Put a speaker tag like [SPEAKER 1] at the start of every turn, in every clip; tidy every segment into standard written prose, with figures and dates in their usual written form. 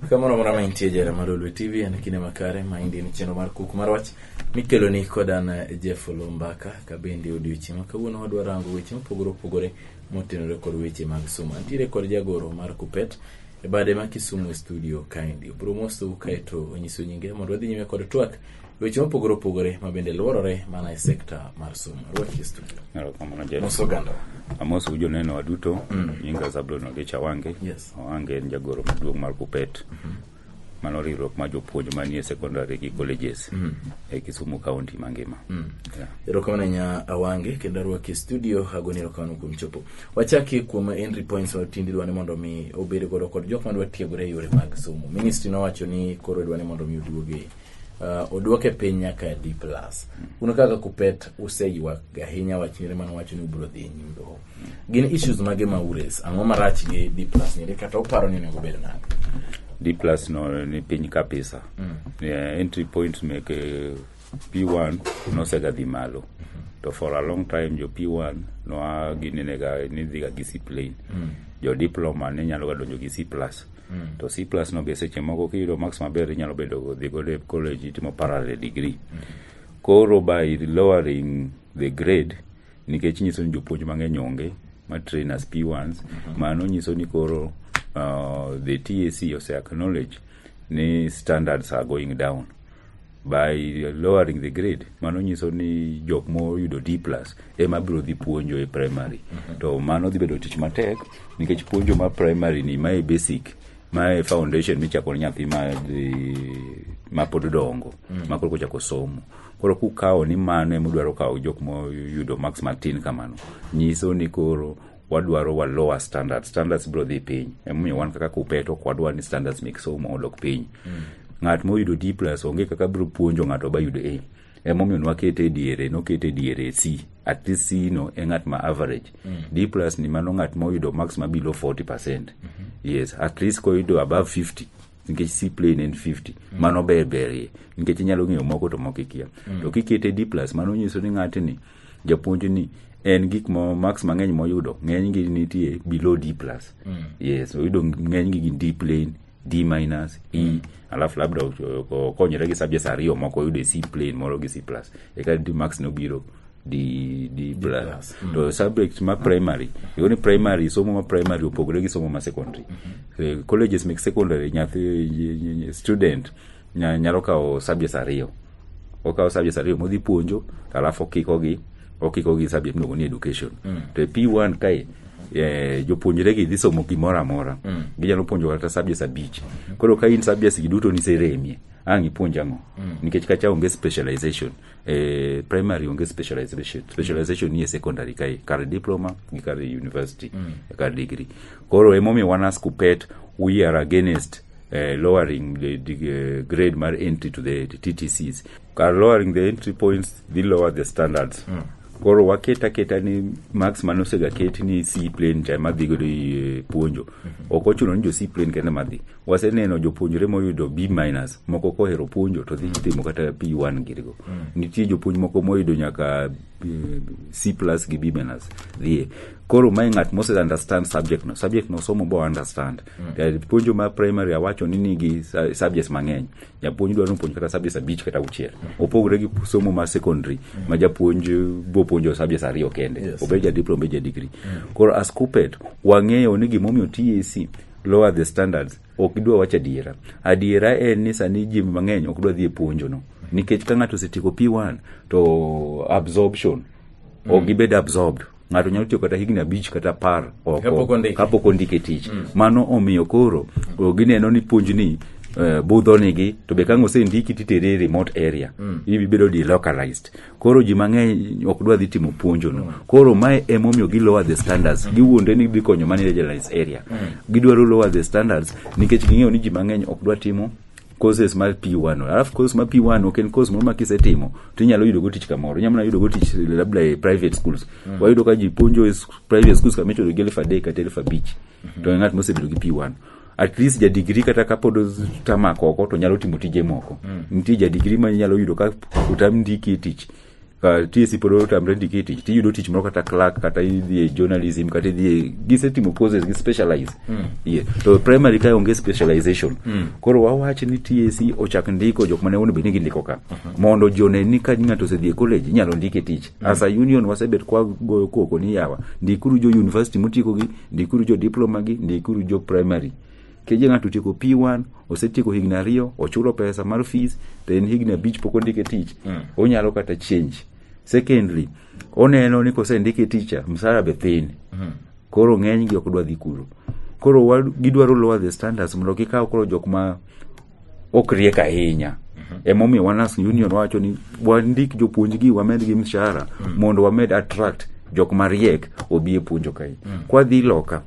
[SPEAKER 1] Kamoro amora ma intie jara mar Lolwe TV en kinde makare ma indie ni chenro mar Kuku mar Wach mikeloni kod an Jeff Olumbaka ka bende odiochieng' ma kawuono wadwa rango weche mopogore opogore motenore kod weche mag somo. Antiere kod jagoro mar Kuppet e bade ma Kisumu e studio kaendi. Obiro mosou kaeto onyiso nyinge mondo wadhi nyime kod twak weche mopogore opogore ma bende luorore mana e sekta mar somo. Arwaki e studio.
[SPEAKER 2] Erokamano Jeff.
[SPEAKER 1] Mos oganda.
[SPEAKER 2] Amosou joneno duto. Nyinga Zablon Ogecha Awange.
[SPEAKER 1] Yes.
[SPEAKER 2] Awange en jagoro maduong' mar Kuppet. Mano riwruok mar jopuonj manie secondary gi colleges e Kisumu County mangima. Yeah.
[SPEAKER 1] Erokamano ahinya Awange kendo arwaki e studio agoni erokamano kuom chopo. Wachaki kuom entry points ma tinde idwa ni mondo mi obed godo kod jok madwa tiegore e yore mag somo. Ministry nowacho ni koro idwa ni mondo mi oduoge oduoke piny nyaka D plus. Un kaka Kuppet useywak ahinya wach nire mane wacho ni ubiro dhi e nyim doho. Gin issues mage ma ures? Ang'o marach gi D plus nire kata uparo ni onego bed nade?
[SPEAKER 2] D plus no ni piny kabisa. Yeah, entry point mek P1 nosega dhi malo. To for a long time jo P1 noa ginenega nidhiga gi C plain. Jo diploma ne nyalo ga donjo gi C plus. To C plus no be seche moko kiyudo marks maber inyalo bedo dhi godo e college itimo parallel degree. Koro by lowering the grade nikech nyiso ni jopuonj mang'eny onge ma train as P1s mano nyiso ni koro the TSC ose acknowledge ni standards are going down by lowering the grade mano nyiso ni jok moyudo D plus ema biro dhi puonjo e primary to mano dhi bedo tich matek nikech puonjo ma primary ni mae basic mae foundation michako ne nyathi ma dhi ma pod dongo ma koro kochako somo koro kukawo ni mano ema udwaro kawo jok moyudo marks matin kamano nyiso ni koro wadwaro wa lower standards. Standards biro dhi piny emomiyo wan kaka Kuppet ok wadwar ni standards mek somo odok piny. Ng'at moyudo D plus onge kaka biro puonjo ng'ato ba yudo A. Emomiyo nwakete e diere, nokete e diere C. At least C no e ng'at ma average. D plus ni mano ng'at moyudo marks ma below 40%. Yes, at least koyudo above 50 nikech C plain en 50 mano ber berie nikech inyalo ng'eyo moko to moko ikia. To kikete D plus mano nyiso ni ng'atni japuonj ni en gik mo marks mang'eny moyudo ng'eny gi nitie below D plus. Yes, oyudo ng'eny gi gin D plain, D minus, E, alafu labda okonyore gi subjects ariyo moko oyudo e C plain moro gi C plus eka D marks nobiro D, D plus.
[SPEAKER 1] Plus.
[SPEAKER 2] To subject ma primary iyudo ni primary somo ma primary opogore gi somo ma secondary. Colleges mek secondary nyathi student nyalo kawo subjects ariyo, okawo subjects ariyo modhi puonjo alafu okiko gi subject miluongo ni education. To e P1 kae jopuonjre gi dhi somo gimoro amora, ginyalo puonjo kata subjects abich. Koro ka in subjects gi duto niseremie ang' ipuonj ang'o? Nikech kacha onge specialization primary onge specialization. Specialization ni e secondary kae kar diploma gi kar university, kar degree. Koro emomiyo wan as Kuppet we are against lowering the grade mar entry to the TTCs. Kar lowering the entry points dhi lower the standards. Koro waket aketa ni marks manosega ket ni C plain cha ema dhi godo e puonjo. Ok ochuno ni jo C plain kende madhi. Waseneno jopuonjre moyudo B minus moko kohero puonjo to dhi timo kata P1 girigo. Nitie jopuonj moko moyudo nyaka C plus gi B minus dhie. Koro mae ng'at mose understand subject no. Subject no somo bo understand. Puonjo ma primary awacho ni nigi subjects mang'eny. Japuonj dwaro ni opuonj kata subjects abich kata auchiel. Opogore gi somo mar secondary ma japuonj bo puonjo subjects ariyo kende. Obed ja diploma, obed ja degree. Koro as Kuppet wang'eyo ni gimomiyo TSC lower the standards ok gidwa wacho adiera. Adiera en ni sani ji mang'eny ok dwa dhi e puonjo no. Nikech ka ng'ato osetieko P1 to absorption ok gibed absorbed. Ng'ato nyalo tiyo kata higni 5 kata 10 oko
[SPEAKER 1] Kapok ondike.
[SPEAKER 2] Kapok ondike tich. Mano omiyo koro gineno ni puonjni budho nigi to be ka ang' osendiki titere e remote area ibedo delocalized. Koro ji mang'eny ok dwa dhi timo puonjo no. Koro mae emomiyo gi lower the standards. Giwuondre ni gidhi konyo mana regionalized area. Gidwaro lower the standards nikech ging'eyo ni ji mang'eny ok dwa timo courses mar P1. Alafu course mar P1 ok en course moro ma kisetimo to inyalo yudo go tich kamoro. Inyalo mana yudo go tich labda e private schools. Wayudo ka ji puonjo e private schools kama ichulo gi 3000 kata 5000. To ng'at mosebedo gi P1. At least ja degree kata kapod tamak oko to nyalo timo tije moko. Nitie ja degree ma inyalo yudo ka otam ndiki e tich. Ka TSC pod otamre ndiki e tich, tiyudo tich moro kata clerk, kata idhi e journalism, kata idhi e gisetimo courses gi specialize. Yeah. To primary kae onge specialization. Koro wawach ni TSC ochak ndiko jok mane onego bed ni gindiko ka. Mondo ji one ni ka ng'ato osedhi e college inyalo ndike tich. As a union wasebet kwa goyo koko ni yawa, ndikuru jo university motieko gi, ndikuru jo diploma gi, ndikuru jo primary. Keje ng'ato otieko P1, osetieko higni 2, ochulo pesa mar fees, to en higni 5 pok ondike tich, onyalo kata change. Secondly, oneno ni kosendike tich, msara be thin. Koro ng'eny gi ok dwa dhi kuro. Koro gidwaro lower the standards mondo gikaw koro jok ma ok riek ahinya. Emomiyo wan as union wawacho ni wandik jopuonj gi wamed gi mshahara mondo wamed attract jok mariek obi e puonjo kae. Kwadhi loka,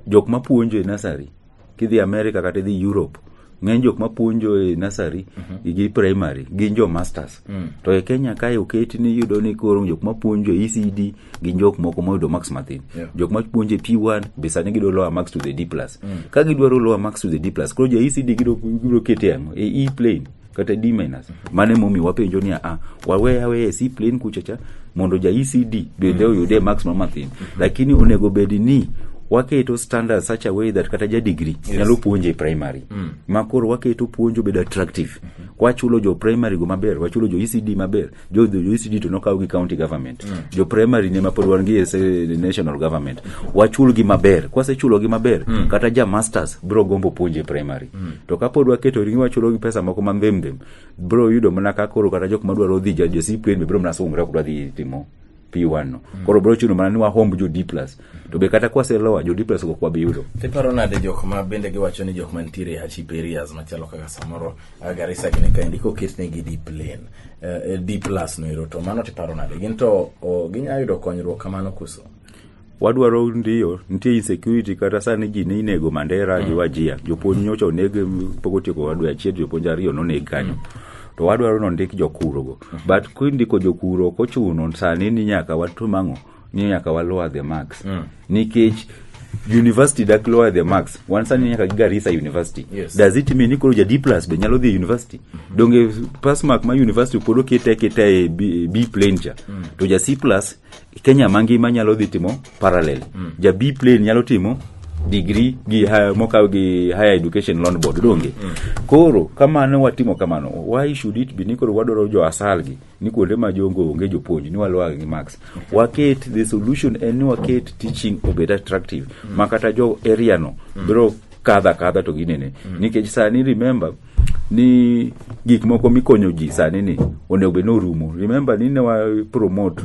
[SPEAKER 2] jok mapuonjo e nursery kidhi America kata idhi Europe, ng'eny jok mapuonjo e nursery gi primary gin jo masters. To e Kenya kae oketi ni iyudo ni koro jok mapuonjo e ECD gin jok moko moyudo marks mathin. Jok mapuonjo e P1 be sani gidwa lower marks to the D plus. Ka gidwaro lower marks to the D plus, koro jo ECD gibiro kete ang'o? E E plain kata D minus. Mano emomiyo wapenjo ni a wawe aweya e C plain kucha cha mondo ja ECD bende oyude marks ma mathin. Lakini onego bed ni waketo standards such a way that kata ja degree nyalo puonjo e primary. Ma koro waketo puonjo bedo attractive. Wachulo jo primary go maber, wachulo jo ECD maber. Jo ECD to nokaw gi county government. Jo primary ne ma pod wan gi e national government. Wachul gi maber. Kwasechulo gi maber, kata ja masters bro gombo puonjo e primary. To kapod waketo ni wachulo gi pesa moko mandhem, bro yudo mana ka koro kata jok madwaro dhi ja C plain be bro mana sungre ok dwa dhi timo P1 no. Koro bro chuno mana ni wahomb jo D plus. To be kata kwase lower jo D plus go ok wabi yudo.
[SPEAKER 1] Tiparo nade jok ma bende giwacho ni jok mantiere e hardship areas machalo kaka samoro Garissa gini kaendi koketnegi D plain, D plus no ero, to mano tiparo nade? Gin to ginyalo yudo konyruok kamano koso?
[SPEAKER 2] Wadwaro ndiyo, nitie insecurity kata sani ji ne inego Mandera gi Wajir. Jopuonj nyocha oneg pok otieko dwe achiel, jopuonj 2 noneg kanyo. To wadwaro ni ondik jokuro go. But kindiko jokuro ok ochuno sani ni nyaka watim ang'o? Ni nyaka wa lower the marks. Nikech university dak lower the marks. Wan sani nyaka gi Garissa University. Does it mean ni koro ja D plus be nyalo dhi e university? Donge pass mark ma university pod okete aketa e B plain cha. To ja C plus Kenya mangima nyalo dhi timo parallel. Ja B plain nyalo timo degree gi mokaw gi higher education loan board donge. Koro kamano watimo kamano, why should it be ni koro wadwaro jo asal gi ni kuonde ma jongo onge jopuonj ni walower gi marks. Waket the solution en ni waket teaching obed attractive ma kata jo area no biro kadha kadha to ginene. Nikech sani remember ni gik moko mikonyo ji sani ni onego bed ni orumo. Remember ni ne wa promote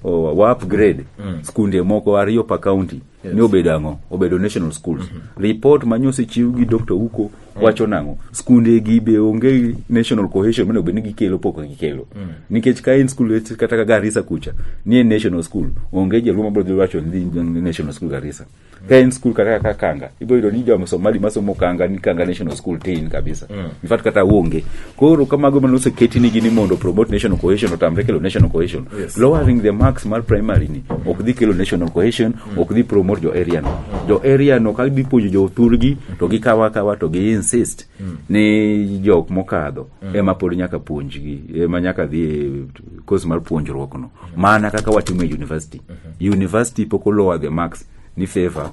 [SPEAKER 2] or wa upgrade skunde moko 2 per county. Ni obedo ang'o? Obedo national schools. Report manyosechiw gi Dr. Uko wacho nang'o? Skunde gi be onge national cohesion monego bed ni gikelo pok gikelo. Nikech ka en school kata ka Garissa kucha ni en national school, onge jaluo mabiro dhi wacho ni dhi national school Garissa. Ka en school kata ka Kanga, ibiro yudo ni jo Somali masomo Kanga ni Kanga national school tin kabisa. In fact kata onge. Koro kamago mane oseketi nigi ni mondo promote national cohesion otamre kelo national cohesion. Lowering the marks mar primary ni ok dhi kelo national cohesion, ok dhi promote jo area no. Jo area no ka dhi puonjo jo thurgi to gikawa akawa to gi insist ni jok mokadho ema pod nyaka puonjgi, ema nyaka dhi e course mar puonjruok no. Mana kaka watimo e university. University pok olower the marks ni favor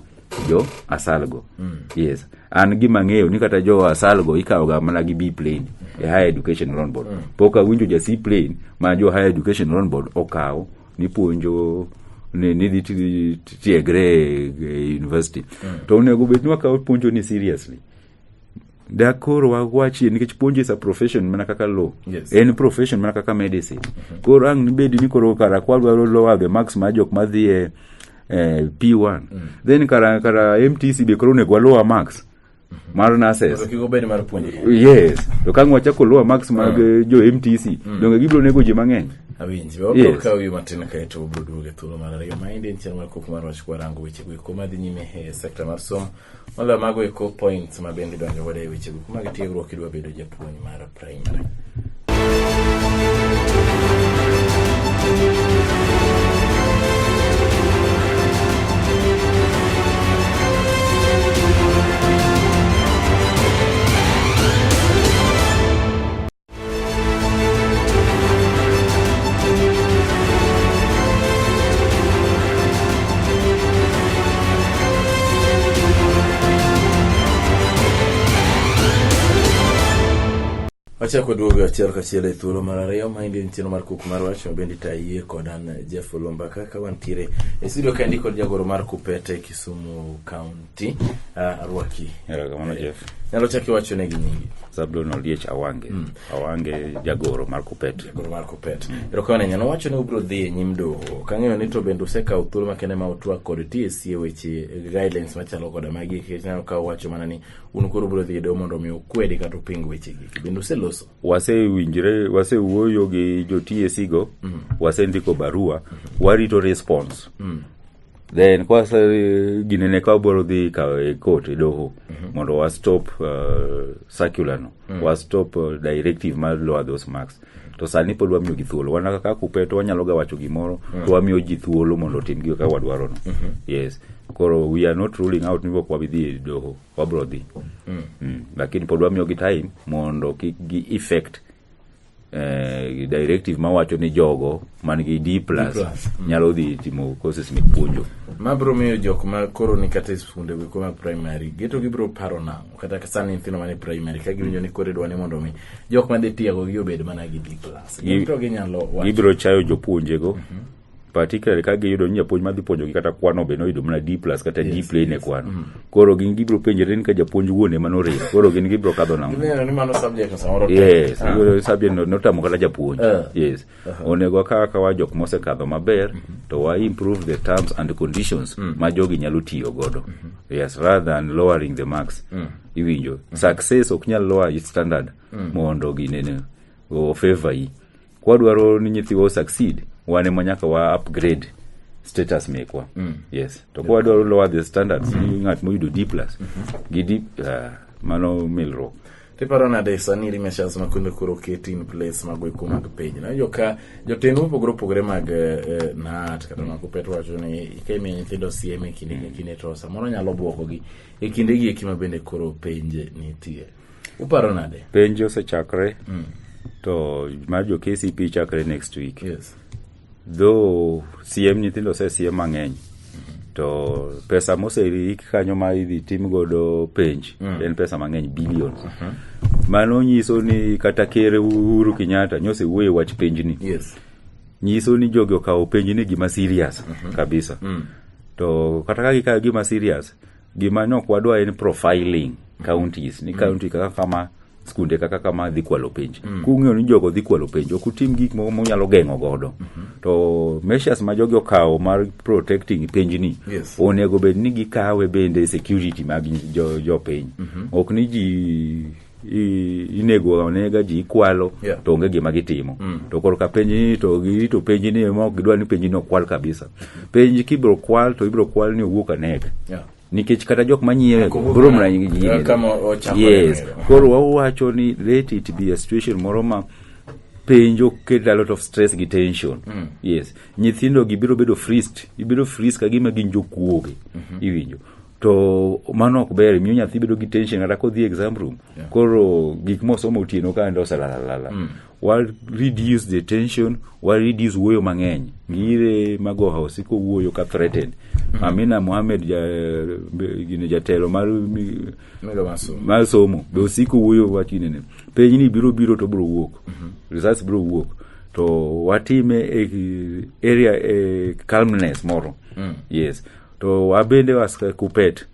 [SPEAKER 2] jo asalgo. Yes. An gima ang'eyo ni kata jo asalgo ikawo ga mana gi B plain e higher education loan board. Pok awinjo ja C plain ma jo higher education loan board okawo ni puonjo ni dhi tiegre e university. To onego bed ni wakawo puonjo ni seriously. Da koro wawachie nikech puonjo is a profession mana kaka law. En profession mana kaka medicine. Koro ang' nibedi ni koro kara kwadwaro lower the marks mar jok madhi e P1. Then kara MTC be koro onego walower marks mar nurses.
[SPEAKER 1] Mondo kik obed mar puonjo.
[SPEAKER 2] Yes. To ka ang' wachako lower marks mag jo MTC, donge gibiro nego ji mang'eny?
[SPEAKER 1] Awinji. Wabiro kawo yo matin kaeto wabiro duogo e thuolo mar 2. Maendi en chenro mar koko mar wach kwarango weche go eko madhi nyime e sekta mar somo. Moloyo mago eko points ma bende idonjo godo e weche go mag tiegruok idwa bedo japuonj mar primary. Wachako duogo achiel kachiel e thuolo mar ariyo. Maendi en chenro mar Kuku mar Wach ma bende itaye kod an Jeff Olumba kaka wantiere e studio kaendi kod jagoro mar Kupete Kisumu County. Arwaki.
[SPEAKER 2] Erokamano Jeff.
[SPEAKER 1] Nyalo chako iwacho negi nyingi.
[SPEAKER 2] Zablon Oliech Awange. Awange jagoro mar Kupet.
[SPEAKER 1] Jagoro mar Kupet. Erokamano ahinya. Nowacho ni ubiro dhi e nyim doho. Kang'eyo ni to bende usekawo thuolo makende ma utwak kod TSC e weche guidelines machalo koda magi nikech aneno ka uwacho mana ni un koro ubiro dhi e doho mondo omi ukwedi kata uping weche gi. Bende useloso.
[SPEAKER 2] Wasewinjre, wasewuoyo gi jo TSC go, wasendiko barua, warito response. Then kwase ginene ka wabiro dhi ka e court e doho mondo wa stop circular no, wa stop directive mar lower those marks. To sani pod wamiyo gi thuolo. Wan kaka Kupet wanyalo ga wacho gimoro to wamiyo ji thuolo mondo otim gigo kaka wadwaro no. Yes. Koro we are not ruling out ni ok wabi dhi e doho, wabro dhi. Lakini pod wamiyo gi time mondo kik gi effect directive mawacho ni jogo man gi D plus,
[SPEAKER 1] D plus.
[SPEAKER 2] Nyalo dhi timo courses mek puonjo.
[SPEAKER 1] Ma biro miyo jok ma koro ni kata e skunde go mag primary geto gibiro paro nang'o kata sani nyithindo man e primary ka giwinjo ni koro idwa ni mondo mi jok madhi tiego gi obed mana gi D plus. Gin to ginyalo wacho.
[SPEAKER 2] Gibiro chayo jopuonjego particularly ka giyudo ni japuonj madhi puonjogi kata kwano be noyudo mana D plus kata D plain e kwano. Koro gin gibiro penjore ni ka japuonj wuon ema norem koro gin gibiro kadho nang'o.
[SPEAKER 1] Gineno ni mano subject no samoro tek.
[SPEAKER 2] Yes, subject no notamo kata japuonj. Yes. Onego wakaw akawa jok mosekadho maber to wa improve the terms and conditions ma jogi nyalo tiyo godo. Yes, rather than lowering the marks. Iwinjo. Success ok nyal lower its standard mondo ginene o favor yi. Kwadwaro ni nyithiwa o succeed, wan ema nyaka wa upgrade status mekwa. Yes. To kwadwaro lower the standards, ni ng'at moyudo D plus gi D mano milruok.
[SPEAKER 1] Tiparo nade sani measures ma kuonde koro oketi in place mago eko mag penj. Nawinjo ka jotend mopogore opogore mag KNUT kata mag Kupet wacho ni ka imiyo nyithindo siem e kinde ka kinde to samoro nyalo buokogi e kinde gi eki ma bende koro penj nitie. Uparo nade?
[SPEAKER 2] Penj osechakre to mar jo KCPE chakre next week. Though siem nyithindo osesiem mang'eny to pesa moseik kanyo ma idhi tim godo penj en pesa mang'eny billions. Mano nyiso ni kata ker Uhuru Kenyatta nyosewuoyo e wach penjni. Nyiso ni jogi okawo penjni gima serious kabisa. To kata ka gikawo gima serious, gima nok wadwa en profiling counties ni county kaka kama skunde kaka kama dhi kwalo penj. Kung'eyo ni jogo dhi kwalo penj, ok utim gik moko munyalo geng'o godo. To measures ma jogi okawo mar protecting penjni onego bed ni gikawe bende security mag jopiny. Ok ni ji inego anega ji ikwalo to onge gima gitimo. To korka penj ni to girito penj ni ema ok gidwa ni penj ni okwal kabisa. Penj kibiro kwal to ibiro kwal ni owuok anek. Nikech kata jok manyiewe
[SPEAKER 1] Ok owuok
[SPEAKER 2] biro mana
[SPEAKER 1] anek.
[SPEAKER 2] nyiewe.
[SPEAKER 1] Kama ochakore
[SPEAKER 2] Yes.
[SPEAKER 1] mero.
[SPEAKER 2] Koro wawacho ni let it be a situation moro ma penj ok ket a lot of stress gi tension. Yes. Nyithindo gi biro bedo freezed. Ibiro freeze ka gima gin jokuoge. Iwinjo. To mano ok ber, miyo nyathi bedo gi tension kata kodhi e exam room. Koro gik mosomo otieno ka endo oselalala. Wa reduce the tension, wa reduce wuoyo mang'eny. Ngire Magoha osiko wuoyo ka threatened. Amina Mohamed gine jatelo mar
[SPEAKER 1] Migawo mar somo.
[SPEAKER 2] mar somo be osiko wuoyo wach ginene. Penj ni biro biro to biro wuok. Results biro wuok. To watime e area e calmness moro. Yes. To wabende was Kupet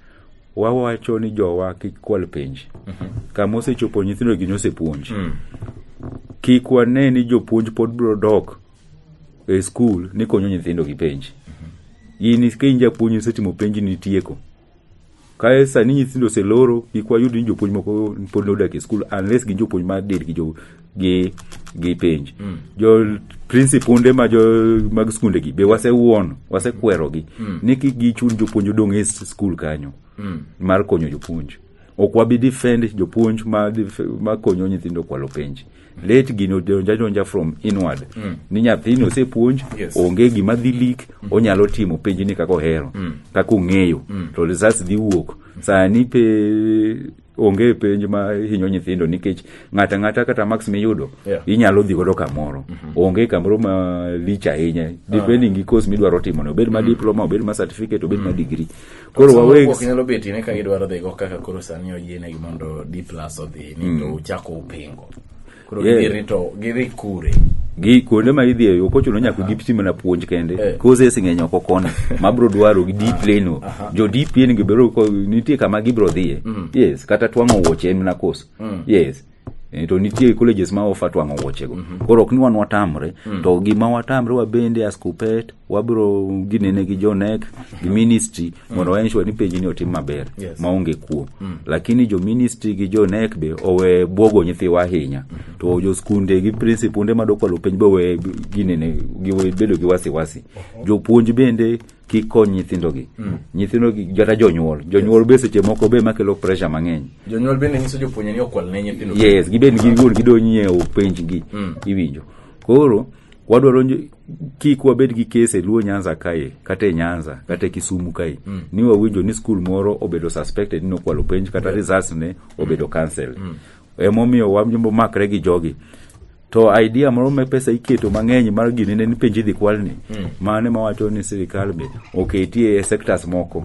[SPEAKER 2] wawacho ni jowa kik kwal penj. Kama osechopo nyithindo gi nosepuonj. Kik wane ni jopuonj pod biro dok e skul ni konyo nyithindo gi penj. In ka in japuonj isetimo penj ni tieko. Kae sani nyithindo oseloro, kik wayud ni jopuonj moko pod nodak e skul unless gin jopuonj ma deal gi jo gi penj. Jo principunde ma jo mag skunde gi be wasewuono, wasekwerogi ni kik gichun jopuonj odong' e skul kanyo mar konyo jopuonj. Ok wabi defend jopuonj ma konyo nyithindo kwalo penj. Let gino donja donja from inward. Ni nyathini osepuonj, onge gima dhi leak, onyalo timo penj ni kaka ohero, kaka ong'eyo, to results dhi wuok. Sani pe onge penj ma hinyo nyithindo nikech ng'ato ang'ata kata marks miyudo inyalo dhi godo kamoro. Onge kamoro ma lich ahinya depending gi course midwaro timo no, obed ma diploma, obed ma certificate, obed ma degree. Koro
[SPEAKER 1] Samoro
[SPEAKER 2] wawe
[SPEAKER 1] ok nyalo bet ne ka gidwaro dhigo kaka koro sani oyienegi mondo D plus odhi ni to uchako upingo. Koro
[SPEAKER 2] Yeah.
[SPEAKER 1] gidhi to gidhi kure.
[SPEAKER 2] Gi kuonde ma idhiye ok ochuno nyaka gipti mana puonj kende.
[SPEAKER 1] Eh.
[SPEAKER 2] Courses ng'eny oko koni mabro dwaro gi deep lane no. Jo deep lane gi biro nitie kama gibro dhiye. Yes, kata twang'o wuoche en mana course. Yes. To nitie colleges ma offer twang'o wuochego. Koro ok ni wan watamre, to gima watamre wabende as KUPPET wabro ginene gi jo KNEC gi ministry mondo wa ensure ni penj ni otim maber
[SPEAKER 1] Yes.
[SPEAKER 2] maonge kuo. Lakini jo ministry gi jo KNEC be owe buogo nyithiwa ahinya. To jo skunde gi principunde madwa kwalo penj be owe ginene giwe bedo gi wasiwasi. Jopuonj bende kik kony nyithindogi. Nyithindogi kata jonyuol. Jonyuol be seche moko be makelo pressure mang'eny.
[SPEAKER 1] Jonyuol bende nyiso jopuonje ni okwal ne nyithindo.
[SPEAKER 2] Yes, gibed giwuon gidwa nyiewo penj gi. Iwinjo. Koro wadwaro kik wabed gi case e Luo Nyanza kae, kata e Nyanza, kata e Kisumu kae. Ni wawinjo ni skul moro obedo suspected ni nokwalo penj kata results ne obedo cancelled. Emomiyo wambo makre gi jogi. To idea moro ma pesa iketo mang'eny mar gini ne ni penj idhi kwalni. Mano ema wacho ni sirikal be oketie e sectors moko.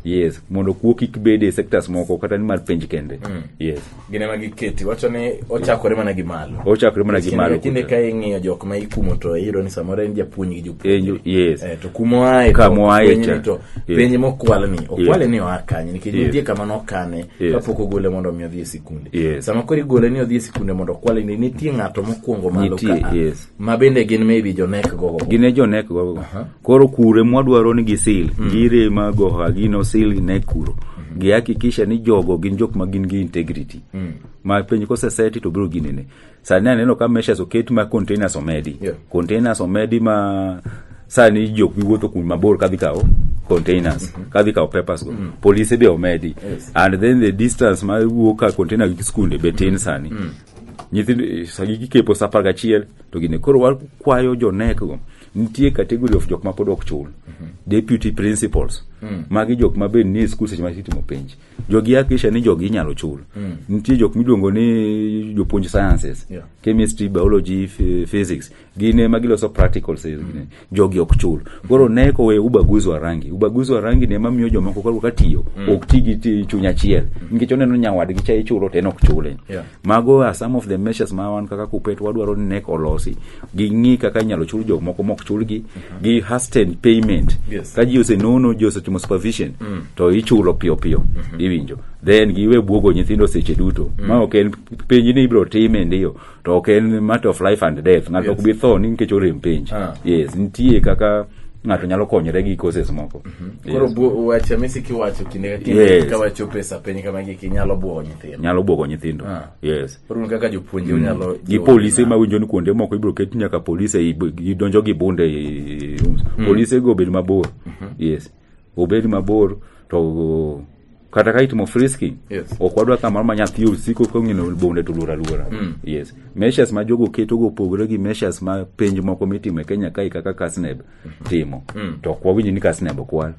[SPEAKER 2] Yes, mondo kuo kik bede e sectors moko kata ni mar penj kende. Yes.
[SPEAKER 1] Gin ema giketi. Wacho ni ochakore mana gi malo.
[SPEAKER 2] Ochakore mana gi malo.
[SPEAKER 1] Kinde ka ing'iyo jok ma ikumo to iyudo ni samoro en japuonj gi jopuonj.
[SPEAKER 2] Yes.
[SPEAKER 1] To kuma oaye
[SPEAKER 2] Kama oaye cha.
[SPEAKER 1] to
[SPEAKER 2] Yes.
[SPEAKER 1] penj mokwalni okwale ni oa kanye nikech
[SPEAKER 2] Yes.
[SPEAKER 1] nitie kama nokane
[SPEAKER 2] Yes.
[SPEAKER 1] kapok ogole mondo mi odhi e sikunde.
[SPEAKER 2] Yes.
[SPEAKER 1] Sama koro igole ni odhi e sikunde mondo okwale ni nitie ng'ato mokwongo malo
[SPEAKER 2] Nitie,
[SPEAKER 1] ka
[SPEAKER 2] yes.
[SPEAKER 1] ma bende gin maybe jo KNEC gogo.
[SPEAKER 2] Gin e jo KNEC gogo. Koro kure mwadwaro ni gisil, gire ma goha gino sil KNEC kuro. Gihakikisha ni jogo gin jok ma gin gi integrity. Ma penj koseseti to biro ginene. Sani aneno ka measures oket ma containers omedi.
[SPEAKER 1] Yeah.
[SPEAKER 2] Containers omedi ma sani jok miwuotho kuond mabor kadhi kawo containers, kadhi kawo papers go. Polise be omedi.
[SPEAKER 1] Yes.
[SPEAKER 2] And then the distance ma wuok ka container gi skunde be tin sani. Nyithindo sagi gikepo sa 11 to gine koro wakwayo jo KNEC go nitie category of jok ma pod ok chul. Deputy principals. Magi jok ma be nie skul seche ma itimo penj. Jogi hakikisha ni jogi inyalo chul. Nitie jok miluongo ni jopuonj sciences.
[SPEAKER 1] Yeah.
[SPEAKER 2] Chemistry, biology, physics. Gin ema giloso practicals. Jogi ok chul. Koro KNEC owe ubaguzi wa rangi. Ubaguzi wa rangi ni ema miyo jomoko koro ka tiyo ok ti gi chuny achiel. Nikech oneno nyawadgi cha ichulo to en ok chule.
[SPEAKER 1] Yeah.
[SPEAKER 2] Mago are some of the measures ma wan kaka KUPPET wadwaro ni KNEC olosi. Ging'i kaka inyalo chul jok moko mok chulgi. Gi hasten payment.
[SPEAKER 1] Yes.
[SPEAKER 2] Ka ji osenono, ji osetimo supervision, to ichulo piyo piyo. Iwinjo. Then giwe buogo nyithindo seche duto. Ma ok en penj ni ibiro time ndiyo. To ok en matter of life and death. Ng'ato
[SPEAKER 1] Yes.
[SPEAKER 2] ok bi tho ni nikech orem penj. Yes, nitie kaka ng'ato nyalo konyore gi courses moko.
[SPEAKER 1] Koro
[SPEAKER 2] Yes.
[SPEAKER 1] weche misiki wacho kinde ka kinde
[SPEAKER 2] Yes.
[SPEAKER 1] ka wachopo e sa penj kama giki nyalo buogo nyithindo.
[SPEAKER 2] Nyalo buogo nyithindo. Yes.
[SPEAKER 1] Koro un kaka jopuonje unyalo
[SPEAKER 2] Gi
[SPEAKER 1] jiwo
[SPEAKER 2] polise
[SPEAKER 1] na-
[SPEAKER 2] ma winjo ni kuonde moko ibiro ket nyaka polise gidonjo gi bunde e rooms. Polise go obed mabor. Yes. Obed mabor to kata ka itimo frisking
[SPEAKER 1] Yes.
[SPEAKER 2] ok wadwa kamoro ma nyathi osiko kong'ino bunde to luor aluora. Yes. Measures ma jogo keto go opogore gi measures ma penj moko mitimo e Kenya kae kaka KASNEB timo. To ok wawinj ni KASNEB okwal.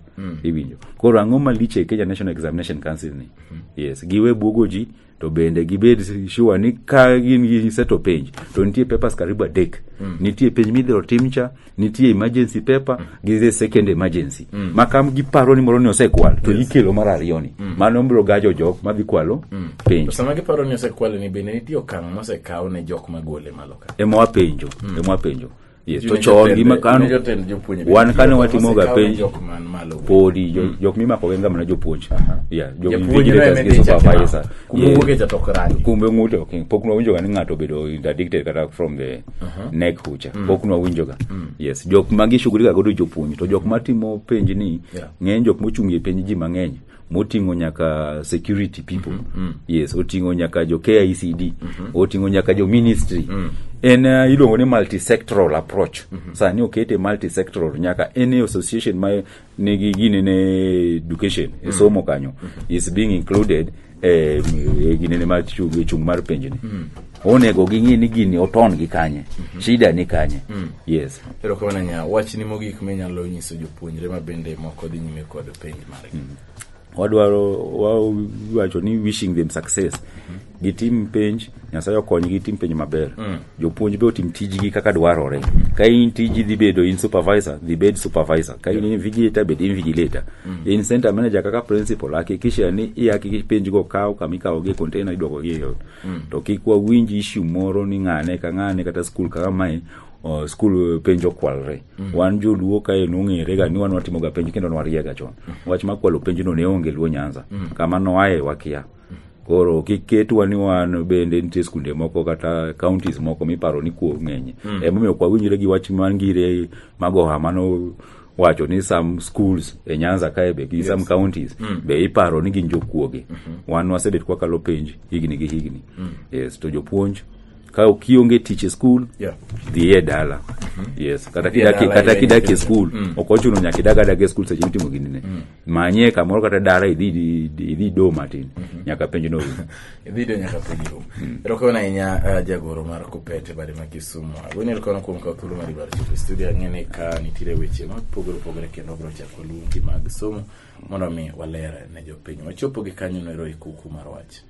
[SPEAKER 2] Iwinjo. Koro ang'o malich e Kenya National Examination Council ni? Yes. Giwe buogo ji to bende gibed sure ni ka gin giseto penj to nitie papers karibu 3. Nitie penj midhiro tim cha, nitie emergency paper gi the second emergency. Ma ka giparo ni moro ni osekwal to ikelo mar ariyo ni. Mano biro gajo jok madhi kwalo penj.
[SPEAKER 1] To sama giparo ni osekwale ni bende nitie okang' mosekaw ne jok magole malo ka.
[SPEAKER 2] Ema wapenjo, ema wapenjo. Yes, to
[SPEAKER 1] Ne
[SPEAKER 2] chon
[SPEAKER 1] jotend-
[SPEAKER 2] gima kano
[SPEAKER 1] ne jotend jopuonje bende
[SPEAKER 2] wan
[SPEAKER 1] nitie
[SPEAKER 2] kane
[SPEAKER 1] okang'
[SPEAKER 2] watimoga
[SPEAKER 1] mosekaw ne
[SPEAKER 2] penj
[SPEAKER 1] jok man malo.
[SPEAKER 2] podi jok mimako gen ga mana jopuonj. Yeah, jo
[SPEAKER 1] Japuonj no
[SPEAKER 2] invigilators
[SPEAKER 1] ema
[SPEAKER 2] gi
[SPEAKER 1] idhi chake
[SPEAKER 2] supervisor.
[SPEAKER 1] mako. Kuma
[SPEAKER 2] Yes.
[SPEAKER 1] owuoke cha to ok rangi.
[SPEAKER 2] Kumbe ng'ute ok pok nwawinjo ga ni ng'ato obedo interdicted kata from the KNEC kucha. Pok nwawinjo ga. Yes, jok ma gishughulika godo jopuonj to jok matimo penj ni
[SPEAKER 1] Yeah.
[SPEAKER 2] ng'eny jok mochung' e penj ji mang'eny moting'o nyaka security people. Yes, oting'o nyaka jo KICD, oting'o nyaka jo ministry. En iluongo ni multisectoral approach. Sani okete multisectoral nyaka any association ma nigi gine ne education e somo kanyo is being included e ginene mar chung' mar penj ni. Onego ging'i ni gini oton gi kanye, shida ni kanye. Yes.
[SPEAKER 1] Erokamano nya wachni mogik minyalo nyiso jopuonjre ma bende moko dhi nyime kod penj margi.
[SPEAKER 2] Wadwaro wawacho ni wishing them success. Gitim penj, Nyasaye okonygi gitim penj maber. Jopuonj be otim tijgi kaka dwarore. Ka in tiji dhi bedo in supervisor, dhi bed supervisor. Ka in invigilator, bed invigilator. In center manager kaka principal, hakikisha ni ihakikisha penj go kaw kama ikawogi e container idwokogi e ot. To kik wawinj issue moro ni ng'ane ka ng'ane kata skul kaka mae skul penj okwalre. Wan joluo kae nong'ere ga ni wan watimo ga penj kendo nwariega chon. Wach mar kwalo penj no ne onge Luo Nyanza. Kama noaye wakia. Koro kik ketwa ni wan bende nitie skunde moko kata counties moko miparo ni kuo ng'enye. Emomiyo ok wawinjre gi wach mar ngire magoha mano wacho ni some schools e Nyanza kae be gi some counties be iparo ni gin jokuoge. Wan wasebet kwakalo penj higni gi higni. Yes, to jopuonj ka kionge tich e skul dhi e dala. Yes, kata
[SPEAKER 1] Dhi e
[SPEAKER 2] kidak
[SPEAKER 1] dala
[SPEAKER 2] kata
[SPEAKER 1] iwe
[SPEAKER 2] kidak e
[SPEAKER 1] nyithindo.
[SPEAKER 2] skul ok ochuno nyaka idag adaga e skul seche mitimo ginine. Manye kamoro kata dala idhi idhi do matin nyaka penj no rum.
[SPEAKER 1] Idhi do nyaka penj rum. Erokamano ahinya jagoro mar Kupete bade ma Kisumu. Agoni erokamano kuom kawo thuolo mari mar chopo e studio. Ang'e ni ka nitiere weche mopogore opogore kendo wabiro chako luongi mag somo mondo mi waler ne jopiny. Wachopo gi kanyo noero e kuku mar wach.